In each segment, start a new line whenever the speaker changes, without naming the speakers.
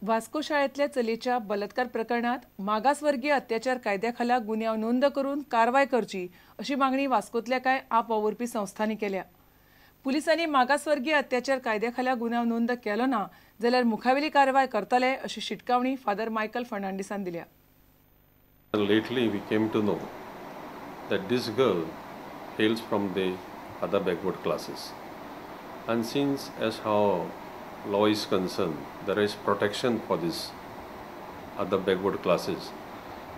वास्को शाळेंतल्या चलयेच्या बलात्कार प्रकरणात मागासवर्गीय अत्याचार कायद्याखाला गुन्यांव नोंद करून कारवाय करची अशी मागणी वास्कोतल्या कांय आप वावुरपी संस्थांनी केल्या. पुलिसांनी मागासवर्गीय अत्याचार कायद्याखाला गुन्यांव नोंद केलो ना जाल्यार मुखावेली कारवाय करतले अशी शिटकावणी फादर मायकल फर्नांडीसान दिल्या.
Lately we came to know that this girl hails from the other backward classes, and since as how law is concerned, there is protection for this other backward classes.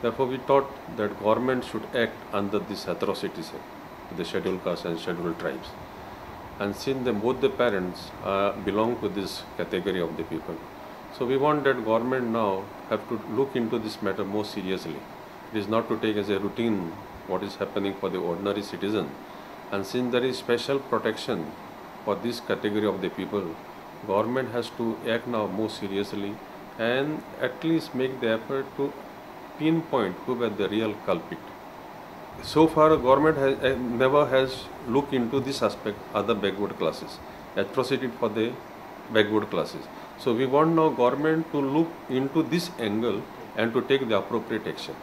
Therefore, we thought that government should act under this atrocities act to the scheduled caste and scheduled tribes. And since both the parents belong to this category of the people, so we want that government now have to look into this matter more seriously. It is not to take as a routine what is happening for the ordinary citizen. And since there is special protection for this category of the people, government has to act now more seriously and at least make the effort to pinpoint who were the real culprit. So far, government has never has looked into this aspect, other backward classes, atrocity for the backward classes. So we want now government to look into this angle and to take the appropriate action.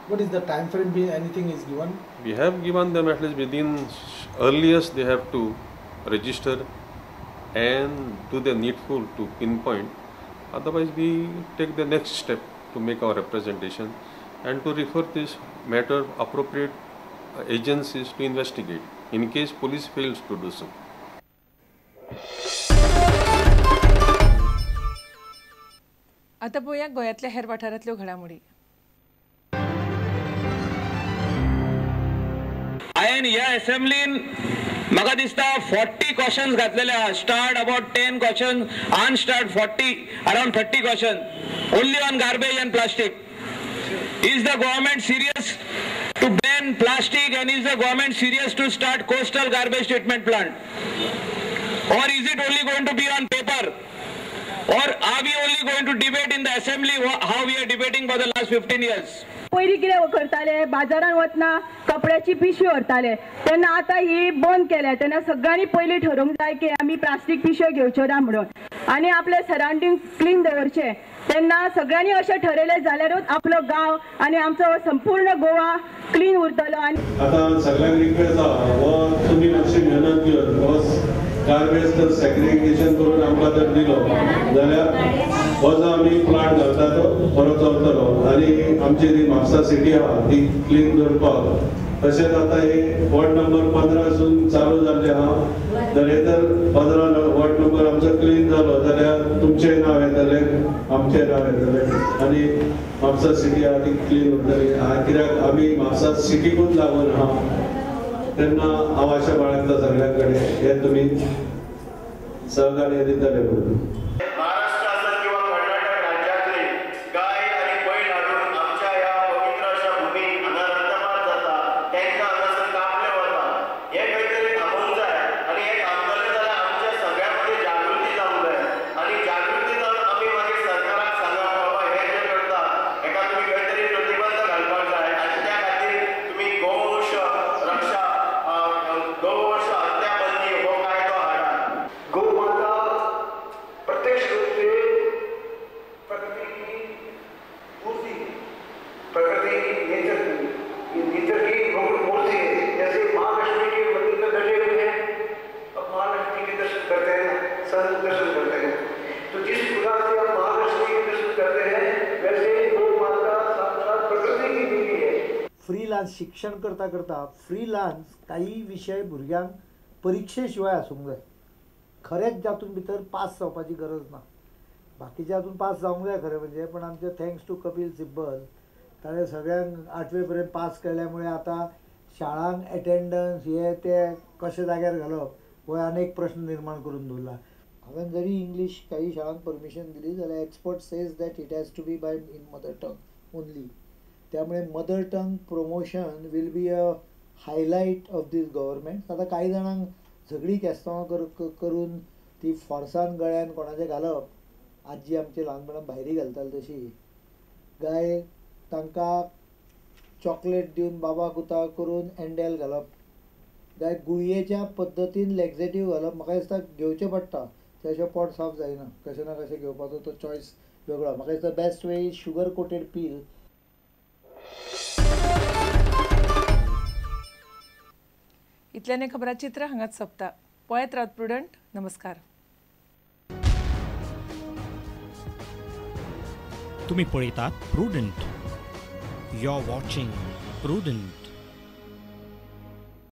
What is the time frame? Be anything is given?
We have given them at least within earliest they have to register and do the needful to pinpoint. Otherwise, we take the next step to make our representation and to refer this matter appropriate agencies to investigate in case police fails to do so.
आता पळोवया गोंयांतल्या हेर वाठारांतल्यो घडामोडी.
हांवें ह्या असेंब्लीन म्हाका दिसता 40 questions घातलेले आहा. Start about 10 question, unstarred 40, around 30 question only on garbage and plastic. Is the government serious to ban plastic and is the government serious to start coastal garbage treatment plant? Or is it only going to be on paper? Or are we only going to debate in the assembly how we are debating for the last 15 years?
पयलीं कितें करताले, बाजारान वतना कपड्याची पिशवी व्हरताले, तेन्ना आतां ही बंद केल्या. तेन्ना सगळ्यांनी पयलीं ठरोवंक जाय की आमी प्लास्टीक पिशव्यो घेवच्यो ना म्हणून आनी आपले सरावंडींग क्लीन दवरचें. तेन्ना सगळ्यांनी अशें ठरयलें जाल्यारूच आपलो गांव आनी आमचो संपूर्ण गोवा क्लीन उरतलो. आनी
आतां सगळ्यांक रिक्वेस्ट आहा, हो तुमी मातशी मेहनत घेवन हो गार्बेज तर सेग्रिगेशन करून आमकां जर दिलो जाल्यार हो जो आमी प्लांट घालता तो बरो चलतलो आनी आमची जी म्हापसा सिटी आहा ती क्लीन दवरपाक. तशेंच आतां हे वॉर्ड नंबर 15 सून चालू जाल्लें आहा, तर हे जर 15 वॉर्ड नंबर आमचो क्लीन जालो जाल्यार तुमचें नांव येतलें, आमचें नांव येतलें आनी म्हापसा सिटी आहा ती क्लीन उरतली. कित्याक आमी म्हापसा सिटीकूच लागून आहा, तेन्ना हांव आशा बाळगता सगळ्यां कडेन हे तुमी सहकार्य दितले म्हणून.
फ्रीलान्स शिक्षण करता करता फ्रीलान्स काही विशय भुरग्यांक परिक्षे शिवाय आसूंक जाय. खरेंच जातून भितर पास जावपाची गरज ना, बाकीच्या हातून पास जावंक जाय खरें म्हणजे, पण आमचे thanks to Kapil Sibal ताणें सगळ्यांक 8वे पर्यंत पास केल्यामुळे आतां शाळांक एटेंडन्स हे ते कशें जाग्यार घालप हो आनी एक प्रश्न निर्माण करून दवरला. हांवें जरी इंग्लीश काही शाळांक परमिशन दिली जाल्यार expert says that it has to be by in mother tongue only. त्यामुळे mother tongue promotion will be a highlight of this government. आतां कांय जाणांक झगडीं केस्तांवां करून ती फोर्सान गळ्यान कोणाचें घालप, आजी आमचे ल्हानपणान भायरी घालताली तशी, गाय तांकां चॉकलेट दिवन बाबा कुता करून एंडेल घालप, गाय गुळयेच्या पद्दतीन लॅक्झेटीव घालप, म्हाका दिसता घेवचें पडटा, त्या शिवाय पोट साफ जायना. कशें ना कशें घेवपाचो तो चॉयस वेगळो. म्हाका दिसता best way is sugar coated peel.
इतल्याने खबराचित्र हांगाच सोंपता. पळयत रावत प्रुडंट. नमस्कार.
तुम्ही पळयतात Prudent. You are watching Prudent.